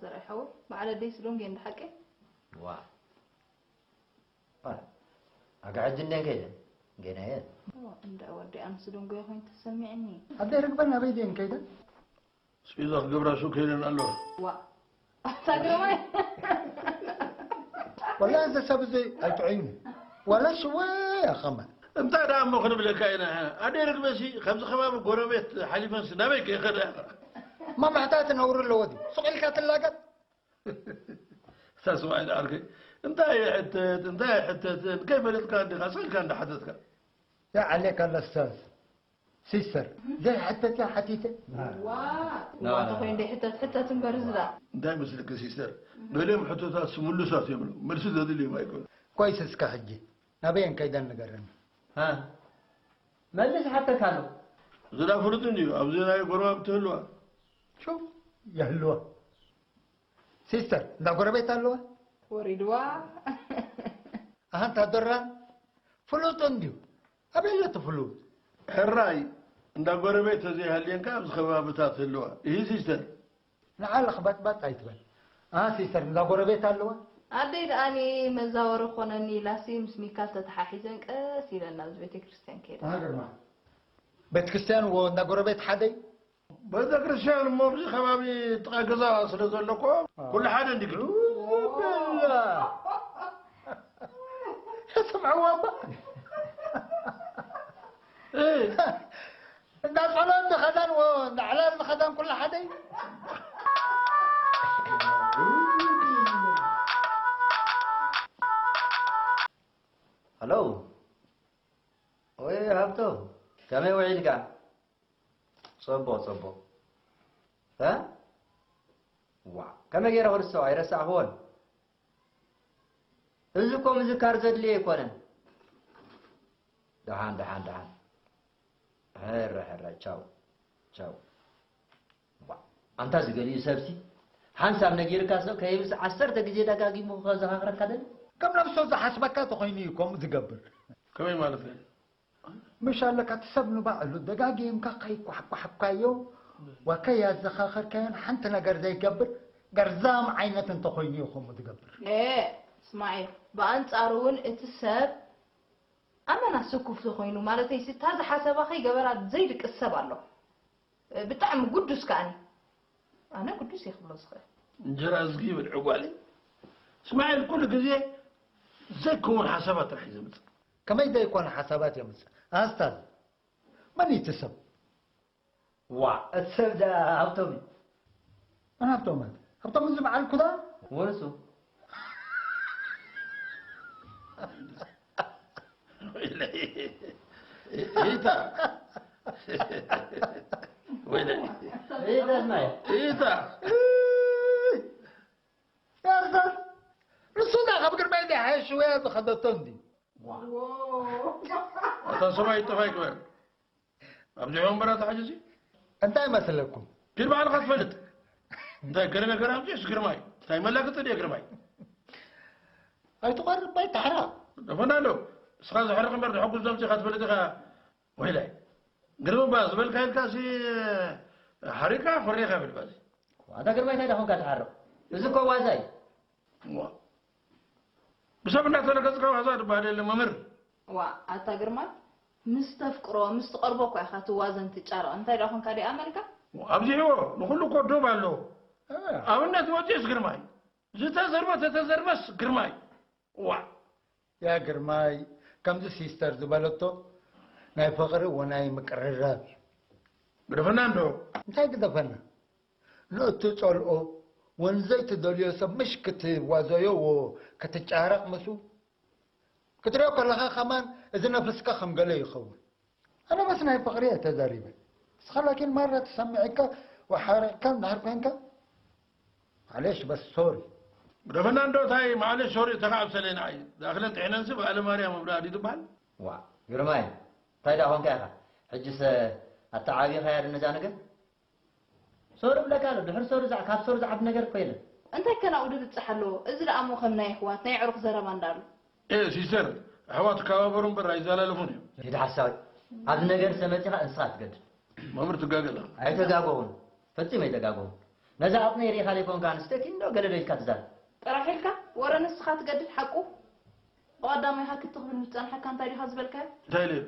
ዘርኣይ ሓወይ፣ በዓል ኣደይ ስዶንጌ እንዳ ሓቀይ? ዋ ዋ፣ ኣጋ ሕጂ እንዴን ከይደን? ገና እየን። ኦ፣ እንዳ ወዲኣን ስዶንጌ ኮይኑ ተሰሚዕኒ። ኣደይ ርግበን ኣበይ ድየን ከይደን? ስኢዛ ክገብራ ሱቅ ከይደን ኣለዋ። ዋ ኣታ ግርማይ። ወላ እዚ ሰብ እዚ ኣይጥዕዩን። ዋላ ሽወ ያኸመ። እንታይ ደኣ እሞ ክንብለካ ኢና። ኣደይ ርግበሲ ከምዚ ከባቢ ጎረቤት ሓሊፈንሲ ናበይ ከይኸዳ ኢኻ? ማማሕታት ነውሪ ኣለዎ ድዩ? ሱቕ ኢልካ ትላገጥ? እታ ስማዒ ዓርከይ እንታይ ይሕተት እንታይ ኣይሕተትን ከይፈለጥካ እንዲኻ ስቕ ኢልካ እንዳሓተትካ። يا عليك الأستاذ ሲስተር ዘይሕተት እያ ሓቲተ። ዋ ተኾይኑ ደይ ሕተት ሕተት እምበር ዝዳ። እንታይ መስልኪ ሲስተር? ገሊኦም ሕቶታት ስምሉሳት እዮም መልሲ ዘድልዮም ኣይኮኑ። ኮይስ እስከ ሕጂ ናበየን ከይደን ንገረኒ። ሃ መልስ ሓተካ ኣሎ። ዝዳ ፍሉጥ እንድዩ ኣብዚ ናይ ጎረባብቲ ህልዋ። ሹ የህልዋ ሲስተር እንዳ ጎረቤት ኣለዋ። ወሪድዋ። ኣሃንታ ዶራን ፍሉጥ እንድዩ። ኣበይ ኣሎ እቲ ፍሉጥ? ሕራይ እንዳ ጎረቤት ተዘይሃልየንካ ኣብዚ ከባብታት ህልዋ። ይህ ሲስተር። ንዓ ለኽበጥበጥ ኣይትበል። ኣሃ ሲስተር እንዳ ጎረቤት ኣለዋ። ኣደይ ደኣኒ መዛወሪ ኮነኒ ኢላሲ ምስ ሚካል ተተሓሒዘን ቀስ ኢለን ናብዚ ቤተክርስትያን ከይደን። ኣሃ ግርማ። ቤተክርስትያን ወ እንዳ ጎረቤት ሓደይ? ቤተክርስትያን እሞ ኣብዚ ከባቢ ጥቓ ገዛ ስለ ዘሎ እኮ ኩሉ ሓደ እንድዩ። ስምዕዎ እባ እንዳ ጸሎት ዝኸዳን ወ እንዳ ዕላል ዝኸዳን ኩሉ ሓደ እዩ። ሃሎ ወይ ሃብቶም ከመይ ውዒልካ? ጽቡቕ ጽቡቕ። እ ዋእ ከመይ ገይረ ክርስቶ ኣይረሳዕክዎን። እዚ እኮ ምዝካር ዘድልዮ ኣይኮነን። ደሓን ደሓን ደሓን። ሕረ ሕረ ቻው ቻው። ዋእ ኣንታ ዝገሊኡ ሰብሲ ሓንሳብ ነጊርካ ሰብ ከይብልሲ ዓሰርተ ግዜ ደጋጊሙ ከዘኻኽረካ ደሊ። ከም ነብሱ ዝሓስበካ ተኾይኑ እዩ ከምኡ ዝገብር። ከመይ ማለት እዩ? ምሽ ኣለካ እቲ ሰብ ንባዕሉ ደጋጊምካ ከይኳሕኳሕካዮ ወከይ ኣዘኻኸርካዮን ሓንቲ ነገር ዘይገብር ገርዛም ዓይነት እንተኾይኑ እዩ ከምኡ ዝገብር። ኤ እስማዒል ብኣንጻሩ እውን እቲ ሰብ ኣመና ስኩፍ ተኾይኑ ማለተይ ሲ እታ ዝሓሰባ ከይገበራ ዘይድቅስ ሰብ ኣሎ ብጣዕሚ ጉዱስ ከኣኒ ኣነ ጉዱስ እየ ክብሎ ዝኽእል። እንጀራ እዝጊ ይብል ዕጓሊ እስማዒል ኩሉ ግዜ ዘይከውን ሓሳባት ጥራሕ እዩ ዘምፅእ። ከመይ ዘይኮነ ሓሳባት የምፅእ ኣስታዝ መን እዩ እቲ ሰብ? ዋእ እቲ ሰብ እዛ ሃብቶም እዩ። መን ሃብቶም ማለት ሃብቶም እዚ በዓል ኩዳ? ወንሱ ወይለይ ኢታ ወይለይ ኢታ ስማይ ኢታ ያርዛን ንሱ ዳ ካብ ግርማይ ዳ ሓየሽ ወያ ዝኸደቶ እንዲ ኣታ ሰብኣይ ጠፋይ ክበል ኣብዚሖም በራ ተሓጅ እዚ እንታይ መስለኩም? ኪድ ባዕልኻ ትፈልጥ እንታይ ገለ ነገር ኣምፅእስ ግርማይ እንታይ መላክት ድየ ግርማይ ኣይትቐርብ ኣይትሕራቕ ደፈና ኣሎ እስኻ ዝሕርቕ እምበር ዝሕጉስ ዘምፅእኻ ትፈልጥ ኢኻ ወይላይ ግርምባ ዝበልካ ኢልካ ሲ ሓሪካ ኮሬካ ይብል ባዚ ኣታ ግርማይ እንታይ ዳኾንካ ትሓርቕ እዚ እኮ ዋዛ እዩ ብሰብ እናተረገፅካ ዋዛ ዝበሃል የለ መምህር። ዋ ኣታ ግርማይ ምስ ተፍቅሮ ምስ ትቐርቦ እኳ ኢኻ ትዋዘን ትጫረቕ እንታይ ደኣ ኾንካ ደኣ መልካ ኣብዚሕዎ ንኹሉ እኮ ዶብ ኣለዎ ኣብነት ወፂኡስ ግርማይ ዝተዘርበ ተተዘርበስ ግርማይ ዋ ያ ግርማይ ከምዚ ሲስተር ዝበለቶ ናይ ፍቕሪ ወናይ ምቅርራብ እዩ ግደፈና እንዶ እንታይ ግደፈና ንእትጸልኦ ወንዘይ ትደልዮ ሰብ ምሽ ክትዋዘዮ ወ ክትጫረቕ ምስኡ ክትሪኦ ከለኻ ከማን እዚ ነፍስካ ከም ገለ ይኸውን። ኣነ በስ ናይ ፍቕሪ እየ ተዛሪበ። ንስኻ ላኪን ማራ ተሰሚዕካ ወሓሪቕካ እንድሕር ኮንካ ማዕሌሽ በስ ሶሪ። ግደፈና እንዶ እታይ ማዕሌሽ ሶሪ እተኻ ኣብ ሰሌና እዩ ዳእኽለን ጥሒነንሲ በዓለ ማርያም ኣብ ዳኣዲ ትበሃል። ዋእ ግርማይ እንታይ ደኣ ኾንካ ኢኻ ሕጅስ ኣተዓቢኻያ ዶ ነዛ ነገር ሶሪ እብለካ ኣሎ ድሕሪ ሶሪ ካብ ሶሪ ዝዓቢ ነገር እኮ የለን እንታይ ከ ናብኡ ድብጽሕ ኣለዎ እዚ ደኣ እሞ ከም ናይ ኣሕዋት ናይ ኣዕሩኽ ዘረባ እንዳሉ ኤ ሲስተር ኣሕዋት ይከባበሩ እምበር ኣይዘላለፉን እዮም ሂድ ሓሳዊ ኣብዚ ነገር ተመጺኻ ንስኻ ትገድድ መምህር ትጋገ ኣለኻ ኣይተጋገኹን ፈጺመ ኣይተጋገኹን ነዛ ኣጥነይ ርኢኻ ዘይኮንካ ኣንስተኪ እንዶ ገለ ዶ ኢልካ ትዛረብ? ጥራሕ ኢልካ ወረ ንስኻ ትገድድ ሓቁ። ብቐዳማይ ሃክት ክብል ምስ ጸንሐካ እንታይ ዲኻ ዝበልካዮ? እንታይ ኢለዮ?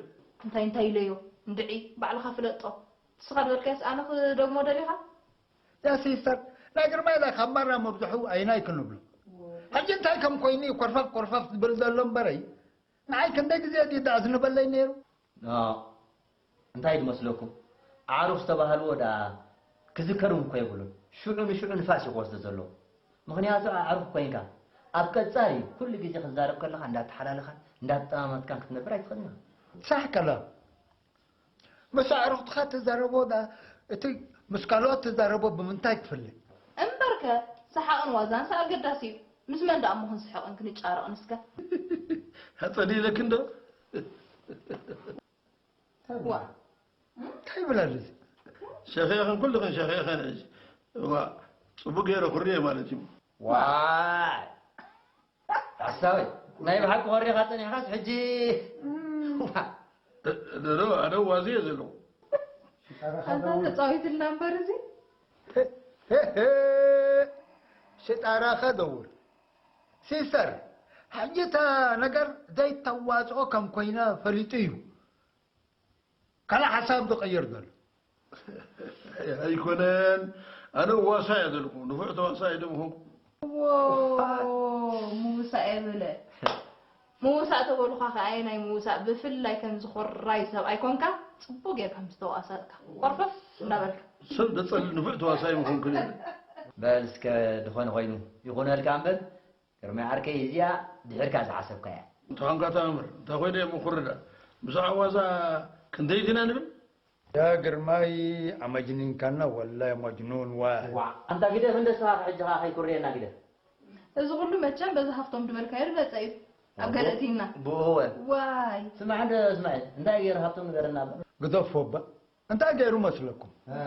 እንታይ እንታይ ኢለዮ? እንድዒ ባዕልኻ ፍለጦ። ንስኻ ዝበልካዮስ ኣነ ክደግሞ ደሊኻ? ያ ሲስተር፣ ናይ ግርማይ ዳይ ካብ ማራ መብዝሑ ኣይናይ ክንብሎ። ሕጂ እንታይ ከም ኮይኑ እዩ ኮርፈፍ ኮርፈፍ ዝብል ዘሎ እምበረይ፣ ንዓይ ክንደይ ግዜ ድዩ ደኣ ዝንበለይ ነይሩ? ኖ፣ እንታይ ድመስለኩም? ኣዕሩኽ ዝተባህልዎ ደኣ ክዝከር እውን እኮ የብሉን። ሽዑ ንሽዑ ንፋስ እዩ ክወስዶ ዘለዎ። ምኽንያቱ ኣዕሩኽ ኮይንካ ኣብ ቀጻሊ ኩሉ ግዜ ክትዛረብ ከለኻ እንዳተሓላለኻን እንዳተጠማመትካን ክትነብር ኣይትኽእልን ኢኻ። ሳሕ ከላ ምስ ኣዕሩኽትኻ ትዛረቦ ደኣ እቲ ምስ ካልኦት ትዛረቦ ብምንታይ ትፍለ? እምበርከ ሰሓቕን ዋዛንስ ኣገዳሲ እዩ። ምስ መን ደኣ እሞ ክንስሕቕን ክንጫረቕን እስከ? ኣጸሊለኪ እንዶ? ዋ። እንታይ ይብል ኣሎ እዚ? ሸኺኽን ኩልኽን ሸኺኽን ሕጂ። ዋ፣ ጽቡቕ ገይረ ኩርየ ማለት እዩ። ዋይ! ሓሳዊ፣ ናይ ብሓቂ ኮሪኻ ጸኒሕካስ ሕጂ። ዋ። ዶ፣ ዶ፣ ኣነ ዋዚ እየ ዘለኹ። ኣንታ ተጻዊትልና እምበር እዚ። ሽጣራኸ ደውር። ሲስተር፣ ሕጂ እታ ነገር ዘይተዋጽኦ ከም ኮይነ ፈሊጡ እዩ። ካልእ ሓሳብ ዝቕይር ዘሎ። ኣይኮነን፣ ኣነ ዋሳ እየ ዘለኹ፣ ንፉዕ ተዋሳኢ ዶ ምኾንኩ? ዎ፣ ምውሳእ የብለ። ምውሳእ ተበሉኻ ከኣ ናይ ምውሳእ፣ ብፍላይ ከምዚ ኮራይ ሰብኣይ ኮንካ፣ ጽቡቕ ጌርካ ምስ ተዋሳእካ፣ ኮርፈፍ እንዳበልካ። ሰብ ደጸሊ ንፉዕ ተዋሳኢ ምኾንኩ ነይሩ። በል እስከ ዝኾነ ኮይኑ ይኹነልካ እምበር፣ ግርማይ ዓርከይ፣ እዚኣ ድሒርካ ዝሓሰብካያ። እንተ ኾንካ ተኣምር፣ እንተ ኾይነ እየ ምኹርዳ። ብዛዕባ ዋዛ ክንደይ ዲና ንብል? ያ ግርማይ፣ ኣመጅኒንካና ወላሂ መጅኑን ዋይ። ዋዕ፣ ኣንታ ግደፍ እንደ ስኻ ሕጂ ኸኣ ከይኩርየና ግደፍ። እዚ ኩሉ መቸም በዚ ሃፍቶም ድበልካዮ ድበጸ እዩ። ኣብ ገለ እቲና። ብእወ። ዋይ። ስማዕ እንደ እስማዒል፣ እንታይ ገይሩ ሃብቶም ንገረና እባ። ግደፎ እባ። እንታይ ገይሩ መስለኩም? እ።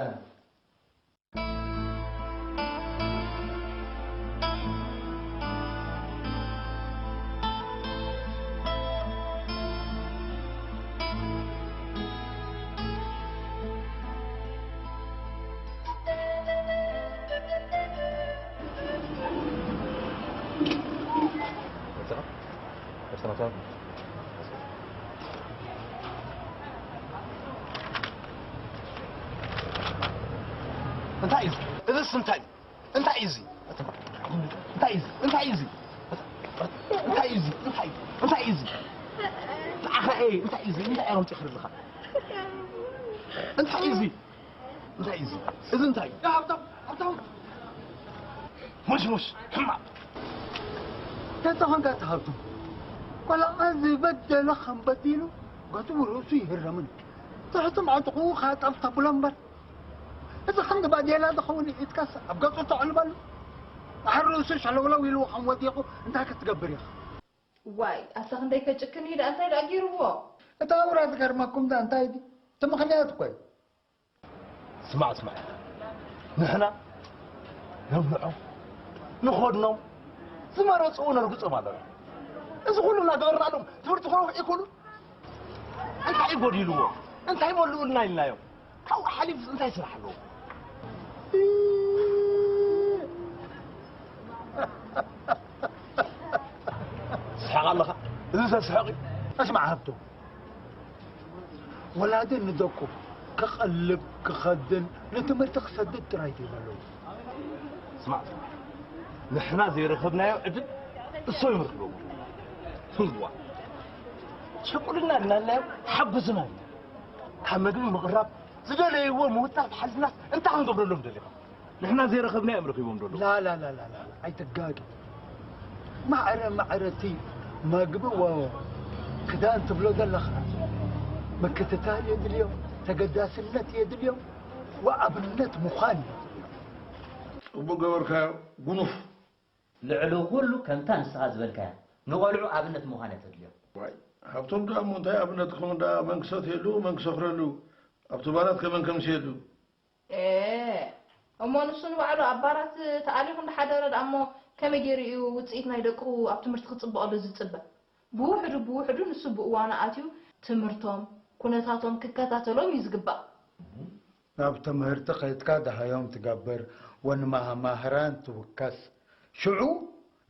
እንታይ እዩ? እዝስ እንታይ እዩ? እንታይ እዩ እዚ? እንታይ እዩ እዚ? እንታይ እዩ እዚ? እንታይ እዩ እዚ? እንታይ እዩ እዚ? እንታይ እዩ? እንታይ እዩ እዚ? ንዓኻ፣ ኤይ፣ እንታይ እዩ እዚ? እንታይ እዮም ኣምፂእኻ ዘለኻ? እንታይ እዩ እዚ? እንታይ እዩ እዚ? እዚ እንታይ እዩ? ሃብታም፣ ሃብታም። ሙሽ፣ ሙሽ፣ ሕማቕ። ተተኾንካ ተሃብቱ። ቆልዓ ዝበደለ ከም በዲሉ፣ ገጹ ርእሱ ይህረምን። ትሕቲ መዕጥቑኡ ካጠፍ ተብሎ እምበር። እዚ ክንዲ ባዴላ ዝኸውን ኢድካስ ኣብ ገጹ ተዕልበሉ። ድሓር ርእሱ ሸለውለው ኢልዎ ከም ወዲቑ እንታይ ክትገብር ኢኻ? ዋይ፣ ኣታ ክንደይ ከጭክን እዩ ደኣ፣ እንታይ ደኣ ገይርዎ? እቲ ኣውራ ዝገርመኩም ደኣ እንታይ ድዩ? እቲ ምኽንያት እኮ እዩ። ስማዕ፣ ስማዕ። ንሕና ነብልዖም፣ ንኸድኖም፣ ዝመረጽዎ ነርግጾም ኣለና። እዚ ኩሉ እናገበርናሎም ትምህርቲ ክረኽቡ ኣይክእሉን? እንታይ እዩ ጎዲልዎ? እንታይ መልኡልና ኢልናዮም? ካብኡ ሓሊፉስ እንታይ ስራሕ ኣለዎ? ትስሕቕ ኣለኻ? እዚ ዘስሕቕ እዩ? እስማዕ ሃብቶም፣ ወላዲ ንደቁ ክቐልብ፣ ክኸድን፣ ንትምህርቲ ክሰድድ ጥራይ ድዩ ዘለዎ? ስማዕ፣ ንሕና ዘይረኸብናዮ ዕድል እሶም ይረኽብዎ። ህዋ፣ ሸቁልና እናልናዮም ሓግዙና ኢልና። ካብ መግቢ ምቕራብ ዝደለይዎ ምውታፍ ሓሊፍናስ እንታይ ክንገብረሎም ደሊኻ? ንሕና ዘይረኸብናዮም ረኺቦም ዶ ኣለዉ? ላ፣ ላ፣ ላ፣ ላ፣ ላ፣ ኣይትጋገ። ማዕረ፣ ማዕረ እቲ መግቢ ወ-፣ ክዳን ትብሎ ዘለኻ ምክትታል የድልዮም፣ ተገዳስነት የድልዮም፣ ወኣብነት ምዃን የድልዮም። ጽቡቕ ገበርካዮ፣ ጉኑፍ። ልዕሊ ኩሉ ከምታ ንስኻ ዝበልካያ፣ ንቖልዑ ኣብነት ምዃን እያ ተድልዮም። ዋይ፣ ሃብቶም ደኣ እሞ እንታይ ኣብነት ክኸውን ደኣ፣ መን ክሰትየሉ፣ መን ክሰኽረሉ፣ ኣብቲ ባራት ከ መን ከምስየሉ? ኤ፣ እሞ ንሱ ንባዕሉ ኣብ ባራት ተኣሊኹ እንዳሓደረ ደኣ እሞ ከመይ ገይሩ እዩ ውጽኢት ናይ ደቁ ኣብ ትምህርቲ ክጽብቐሉ ዝጽበ? ብውሕዱ ብውሕዱ ንሱ ብእዋኑ ኣትዩ ትምህርቶም፣ ኩነታቶም ክከታተሎም እዩ ዝግባእ። ናብ ትምህርቲ ከይድካ ደሃዮም ትገብር፣ ወንመሃማህራን ትውከስ፣ ሽዑ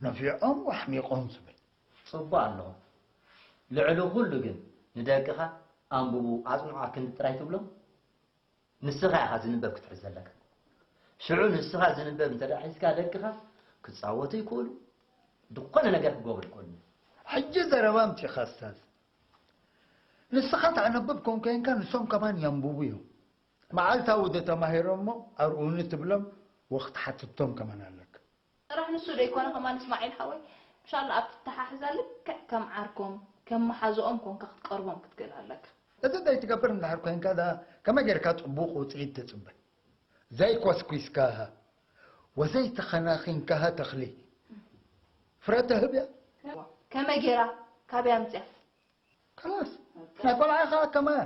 ነፊዖም ወሕሚቖም ዝብል። ጽቡቕ ኣለኹም። ልዕሊ ኩሉ ግን ንደቅኻ ኣንብቡ ኣጽንዑ ኣክንዲ ጥራይ ትብሎም። ንስኻ ኢኻ ዝንበብ ክትሕዝ ዘለካ። ሽዑ ንስኻ ዝንበብ እንተ ደኣ ሒዝካ ደቅኻ ክጻወቱ ይክእሉ፣ ዝኾነ ነገር ክገብሩ ይክእሉ። ሕጂ ዘረባ ኣምጺእኻ ኣስታዝ። ንስኻ ተዕነብብ ከም ኮንካ ንሶም ከማን የንብቡ እዮም። መዓልታዊ ዶ ተማሂሮሞ ኣርኡኒ ትብሎም ወኽትሓትቶም ከማን ኣለካ። ጥራሕ ንሱ ዶ ኣይኮነ ከማን እስማዒል ሓወይ፣ ምሻላ ኣብ ትተሓሕዛ ልክዕ ከም ዓርኮም ከም መሓዝኦም ኮንካ ክትቀርቦም ክትክእል ኣለካ። እዚ ዘይትገብር እንድሕር ኮይንካ ደኣ ከመይ ጌርካ ጽቡቕ ውጽኢት ትጽበ? ዘይኮስኲስካሃ ወዘይተኸናኺንካሃ ተኽሊ ፍረ ተህብ እያ። ከመይ ጌራ ካበይ ኣምፅያ? ከላስ ናይ ቆልዓ ኸዓ ከማያ።